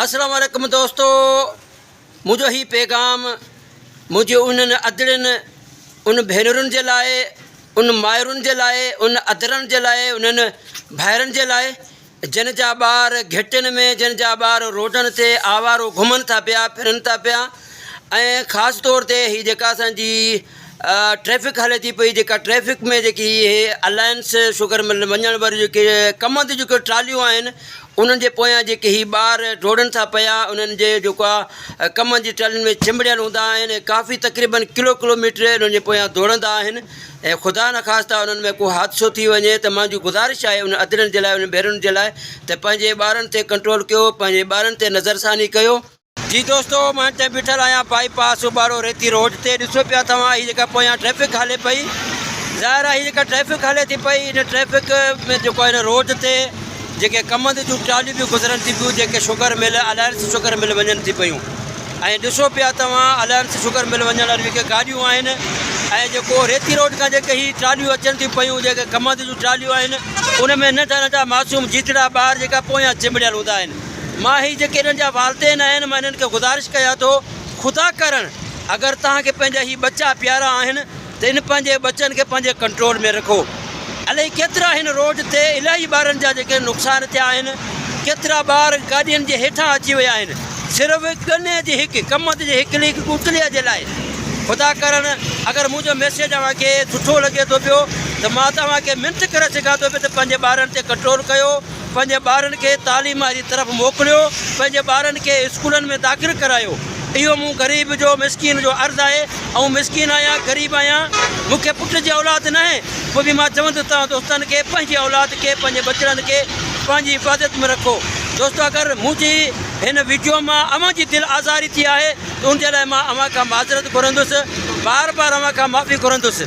السلام عليڪم دوستو منهنجو هي پيغام منهنجي انهن ادڙين ان ڀينرن جي لاء ان مائرن جي لاء ان ادرن جي لاء انهن ڀائرن جي لاء جن جا ٻار گهٽين ۾ جن جا ٻار روڊن تي آوارو گهمن ٿا پيا ڦرن ٿا پيا ۽ خاص طور تي هي جيڪا اسانجي ٽريفڪ هلي ٿي پئي جيڪا ٽريفڪ ۾ جيڪي هي الائنس شگر مل وڃڻ واريون جيڪي ڪمند جون جيڪي ٽراليون آهن انهن جي پويان جيڪي هي ٻار ڊوڙن ٿا پيا انهن جي جيڪو آهي ڪمند جي ٽرالين ۾ چنبڙيل هوندا آهن ۽ ڪافي تقريبن ڪلو ڪلو ميٽر انهن جي پويان ڊوڙندا آهن ۽ خدا نخواسته انهن ۾ ڪو حادثو ٿي وڃي ته منهنجي گذارش آهي انهن ادڙين جي لاء انهن ڀينرن جي لاء ته پنهنجي ٻارن تي ڪنٽرول ڪيو پنهنجي ٻارن تي نظرثاني ڪيو. جي دوستو مان هتي بيٺل آهيان بائي پاس اٻاڙو ريتي روڊ تي ڏسو پيا توهان هي جيڪا پويان ٽريفڪ هلي پئي ظاهر آهي هي جيڪا ٽريفڪ هلي ٿي پئي ان ٽريفڪ ۾ جيڪو آهي روڊ تي جيڪي ڪمند جون ٽراليون به گذرن ٿي پيون جيڪي sugar mill alliance sugar mill وڃن ٿي پيون ۽ ڏسو پيا توهان الائنس شگر مل وڃڻ واريون جيڪي گاڏيون آهن ۽ جيڪو ريتي روڊ کان جيڪي هي ٽراليون اچن ٿيون پيون جيڪي ڪمند جون ٽراليون آهن ان ۾ ننڍا ننڍا معصوم جيتڙا ٻار جيڪا پويان چنبڙيل هوندا آهن مان هي جيڪي انهن جا والدين آهن مان انهن کي گذارش ڪيان ٿو خدا ڪرڻ اگر توهان کي پنهنجا هي ٻچا پيارا آهن ته ان پنهنجي ٻچن کي پنهنجي ڪنٽرول ۾ رکو الائي ڪيترا هن روڊ تي الاهي ٻارن جا جيڪي نقصان ٿيا آهن ڪيترا ٻار گاڏين جي هيٺان اچي ويا آهن صرف ڳني جي هڪ ڪمند جي هڪلي ڳوتلي جي لاء خدا ڪرڻ اگر منهنجو ميسيج اوهان کي سٺو لڳي ٿو پيو ته مان توهان کي منٿ ڪري سگهان ٿو پيو ته پنهنجي ٻارن تي ڪنٽرول ڪيو پنهنجي ٻارن کي تعليم واري طرف موڪليو، پنهنجي ٻارن کي اسڪولن ۾ داخل ڪرايو. اهو مون غريب جو، مسڪين جو عرض آهي. آئون مسڪين آهيان، غريب آهيان، مون کي پٽ جي اولاد ناهي، پوء به مان چوندس توهان دوستن کي پنهنجي اولاد کي، پنهنجي ٻچڙن کي پنهنجي حفاظت ۾ رکو. دوستو اگر منهنجي هن وڊيو مان اوهان جي دل آزاري ٿي آهي ته ان جي لاء مان اوهان کان معذرت گهرندس، بار بار اوهان کان معافي گهرندس.